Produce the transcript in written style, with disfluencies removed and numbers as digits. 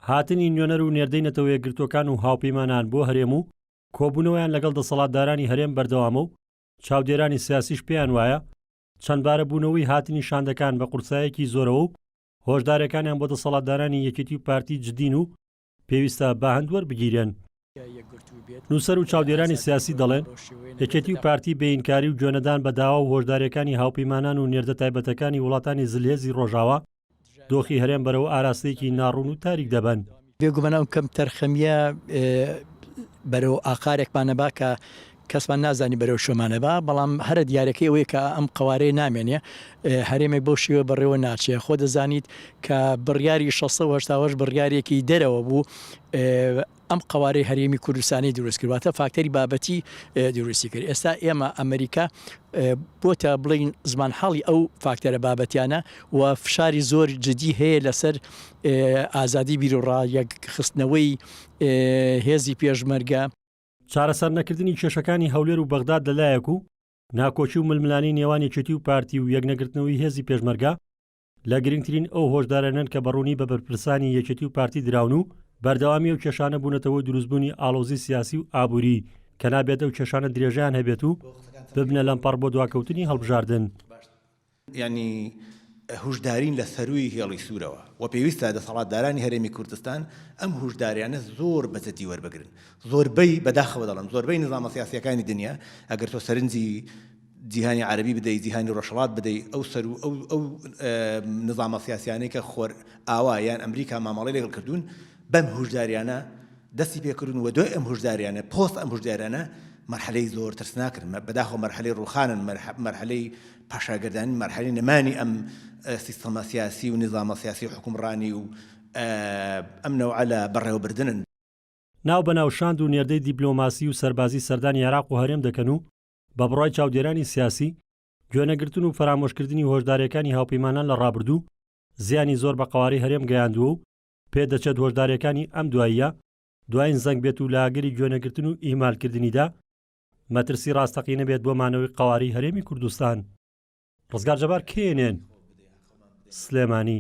هاتنی نوێنەر و نێردەی نەتەوەیەکگرتووەکان و هاوپەیمانان بۆ هەرێم و کۆبوونەوەیان لەگەڵ دەسەڵاتدارانی هەرێم بەردەوامە و چاودێرانی سیاسیش پێیان وایە چەندبارە بوونەوەی هاتنی شاندەکان بە قورسایەکی زۆرەوە و هۆشدارەکانیان بۆ دەسەڵاتدارانی یەکێتی و پارتی جدین و پێویستە بە هەند وەربگیرێن. نووسەر و چاودێرانی سیاسی دەڵێن، یەکێتی و پارتی بێ ئینکاری و گوێنەدان بە داوا و هۆشدارییەکانی هاوپەیمانان و نێردە تایبەتەکانی وڵاتانی زلهێزی ڕۆژاوا، دۆخی هەرێم بەرەو ئاراستەیەکی ناڕوون و تاریک دەبەن. بێگومان ئەم کەمتەرخەمییە بەرەو ئاقارێکمان ئەبا کە کەسمان نازانی بەرەو کوێمان ئەبا، بەڵام هەرە دیارەکەی ئەوەیە کە ئەم قەوارەیە نامێنێ، هەرێمێک بەو شێوە بەڕێوە ناچێ. خۆ دەزانیت کە بڕیاری 688 بڕیارێکی دەرەوە بوو، ئەم قەوارەی هەرێمی کوردستانی دروست کرد، واتە فاکتەری بابەتی دروستی کرد. ئێستا ئێمە ئەمریکا بۆتە بڵێین زمانحاڵی ئەو فاکتەرە بابەتیانە و فشاری زۆر جدی هەیە لەسەر ئازادی بیروڕا، یەکخستنەوەی هێزی پێشمەرگە. چارەسەرنەکردنی کێشەکانی هەولێر و بەغداد لەلایەک و ناکۆکی و ململانێی نێوان یەکێتی و پارتی و یەکنەگرتنەوەی هێزی پێشمەرگە لە گرنگترین ئەو هۆشدارانەن کە بەڕوونی بە بەرپرسانی یەکێتی و پارتی دراون و بەردەوامی ئەو کێشانە بوونەتە هۆی دروستبوونی ئاڵۆزی سیاسی و ئابووری کە نابێت ئەو کێشانە درێژەیان هەبێت و ببنە لەمپەڕ بۆ دواکەوتنی هەڵبژاردن. یانی هوشدارین لە سەرووی هێڵی سوورەوە و پێویستە دەسەڵاتدارانی هەرێمی کوردستان ئەم هوشداریانە زۆر بە جدی وەربگرن. زۆربەی، بەداخەوە دەڵێم، زۆربەی نیزامە سیاسییەکانی دنیا، ئەگەر تۆ سەرنجی جیهانی عەرەبی بدەی، جیهانی ڕۆژهەڵات بدەی، ئەو سەروو ئەو ئەو نیزامە سیاسیانەی کە خۆرئاوا یان ئەمریکا مامەڵەی لەگەڵ کردوون، بەم هوشداریانە دەستی پێکردوون و دوای ئەم هوشداریانە، پۆست ئەم هوشداریانە مەرحەلەی زۆر ترسناکن، بەداخەوە مەرحەلەی ڕووخانن، مەرحەلەی پاشاگەردانی، مەرحەلەی نەمانی ئەم سیستەمە سیاسی و نیزامە سیاسی و حوکمڕانی و ئەم نەوعە لە بەڕێوەبردنن. ناو بەناو شاند و نێردەی دیپلۆماسی و سەربازی سەردانی عێراق و هەرێم دەکەن و بە بڕوای چاودێرانی سیاسی، گوێنەگرتن و فەرامۆشکردنی هۆشدارییەکانی هاوپەیمانان لە ڕابردوو زیانی زۆر بە قەوارەی هەرێم گەیاندووە و پێدەچێت هۆشدارییەکانی ئەم دواییە دوایین زەنگ بێت و لە ئەگەری گوێنەگرتن و ئیهمالکردنیدا مەترسی ڕاستەقینە بێت بۆ مانەوەی قەوارەی هەرێمی کوردستان. ڕزگار جەبار، KNN، سلێمانی.